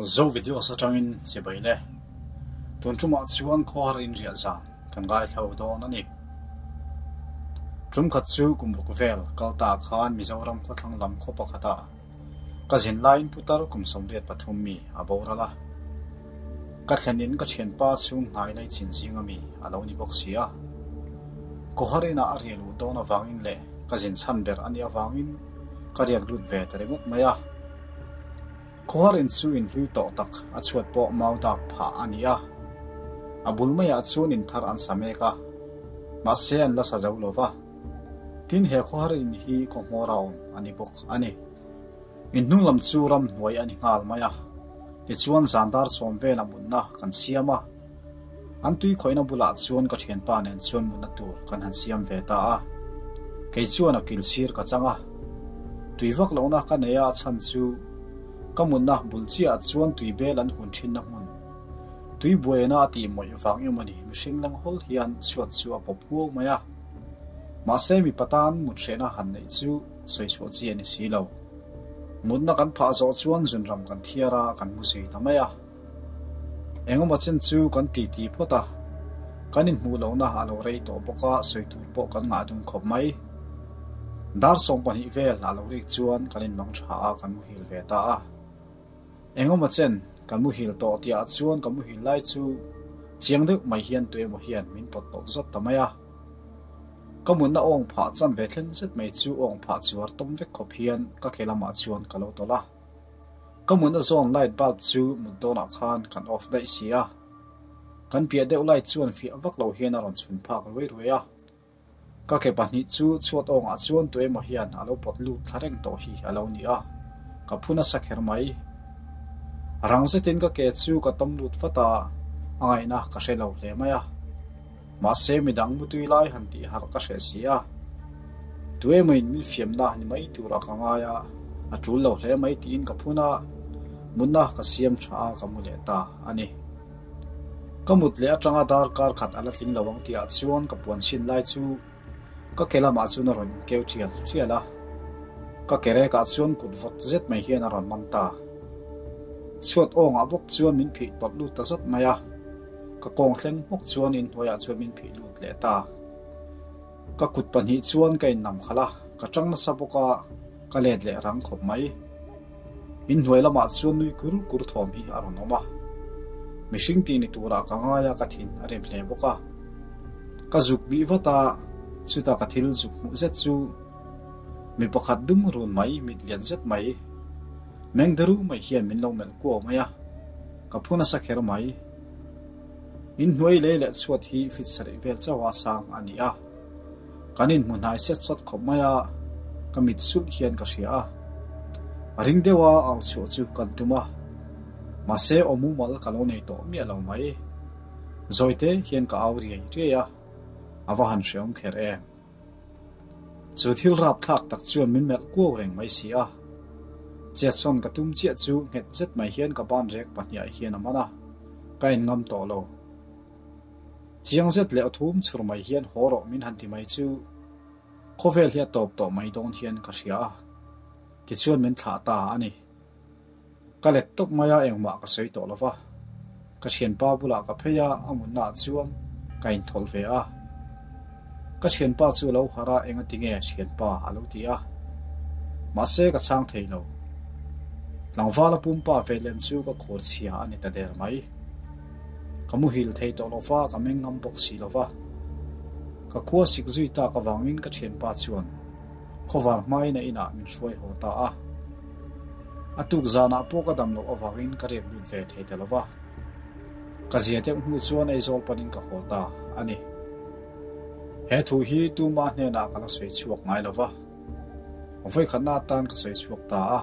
Zo videos atangin chibai le. Tun tumah chuan khawhar inriah zan kan ngaithlo dawn a ni. Tum khat chu kum ruk vel kal ta khan Mizoram khawthlang lam khaw pakhatah ka zin laiin putar kum 83 mi a boral a. Ka thlenin ka thianpa chhung hnai lei chin zinga mi a lo ni bawk si a. Khawhar inah a riah luh dawn avangin leh ka zin chhan ber a nih avangin ka riak lut ve ta ringawt mai a. Khawhar in chu in hlui tawh tak a chhuat pawh mau dak phah a ni a. A bul maiah chuan in thar an sa mek a, mahse an la sa zo lo va. Tin he khawhar in hi khaw hmawr a awm a ni bawk a ni. In hnung lam chu ram hnuai a ni nghal mai a, tichuan zan dar sawm vela mutna kan siam a. An tui khawihna bulah chuan ka thianpa nen chuan mutna tur kan han siam ve ta a. Kei chuan a kil sir ka chang a. Tui vak lohna ka nei a a chhan chu ka mutna bul chiahah chuan tui bel an hun thinna hmun tui buaina a tih mawih vang emaw ni mihring lang hawl hian chhuat chu a pawp huau mai a. Mahse mipa tan mut hrehna han neih chu sawi chhuah chi a ni si lo. Mutna kan phah zawh chuan zunram kan thiar a kan mu zui ta mai a. Engemaw chen chu kan titi phawt a, kan inhmuh lohna a lo rei tawh bawk a, sawi tur pawh kan ngah dun khawp mai. Dar 12 vel a lo rik chuan kan inmang tha a, kan muhil ve ta a. Engemaw chen kan muhil tawh tihah chuan ka muhil lai chu chiang deuh mai hian tuemaw hian min pawt tawlh zawt ta mai a. Ka mutna awng phah chan ve thleng zet mai chu awng phah chuar tawm vek khawp hian ka ke lamah chuan ka lo tawlh a. Ka mutna zawn light bulb chu mut dawnah khan kan off daih si a. Kan piah deuh light chuan fiah vak lo hian a rawn chhun phak ruai ruai a. Ka ke pahnih chu chhuat awngah chuan tuemaw hian a lo pawt lut thla reng tawh hi a lo ni a, ka phu nasa kher mai. Rang zetin ka ke chu ka tawm lut vat a, a ngaihna ka hre lo hle mai a. Mahse midang mutui lai han tih harh ka hreh si a, tuemaw in min fiamna ni mai turah ka ngai a, a tul lo hle mai tiin ka phun a, mutna ka siam tha a ka mu leh ta a ni. Ka mut leh atanga darkar khat a la tling lo ang tihah chuan ka puan chhin lai chu ka ke lamah chuan a rawn inkeu tial tial a, ka ke rekah chuan kut vawt zet mai hian a rawn man ta. Chhuat awngah bawk chuan min phih tawlh lut ta zat mai a. Ka kawng thleng hmawk chuan inhnuaiah chuan min phih lut leh ta. Ka kut pahnih chuan ka innam khalh a, ka tang nasa bawk a, ka let leh rang khawp mai. Inhnuai lamah chuan nui kur kur thawm hi a rawn awm a. Mihring tih ni turah ka ngai a, ka thin a rem hle bawk a. Ka zuk bih vat a, chutah ka thil zuk hmuh zet chu mi pakhat dum run mai, mit lian zet mai, meng daru mai hian min lo melh kuau mai a. Ka phu nasa kher mai. Inhnuai lei leh chhuat hi fit sarih vel chauh a sang a ni a. Kan inhmu hnai set sawt khawp mai a, ka mit sulh hian ka hria a. A ring deuh a au chhuah chu kan tum a. Mahse aw mumal ka lo nei tawh miah lo mai. Zawite hian ka au riai riai a, a va han hreawm kher em. Chu thil rapthlak tak chuan min melh kuau reng mai si a. Chetsawn ka tum chiah chu nghet zet mai hian ka ban rek pahniah hian a man a, ka en ngam tawh lo. Chiang zet leh aw thum chhur mai hian haw rawh min han ti mai chu khawvel hi a tawp tawh mai dawn hian ka hria a, tichuan min thlah ta a ni. Ka let tawp mai a, engmah ka sawi tawh lo va. Ka thianpa bulah ka phei a, a mutnaah chuan ka inthawlh ve a. Ka thianpa chu a lo harh a, enga tinge thianpa a lo ti a. Mahse ka chhang thei lo. Tlangvala pumpa ve lem chu ka khur chhia a ni ta der mai. Ka muhil thei tawh lo va, ka meng ngam bawk si lo va. Ka khua sik zui tak avangin ka thianpa chuan Khawvar hmain a inah min hruai haw ta a. A tuk zanah pawh ka dam loh avangin ka riak lut ve thei ta lo va. Ka zia deuh hnu chuan Aizawl panin ka haw ta a ni. He thu hi tuma hnenah ka la sawi chhuak ngai lo va. Vawikhatna atan ka sawi chhuak ta a.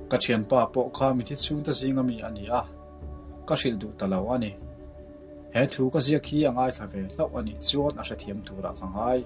Ka thianpa pawh kha mithi chhungte zinga mi a ni a, ka hrilh duh ta lo a ni. He thu ka ziak hi a ngaithla ve hlauh a nih chuan a hrethiam turah ka ngai.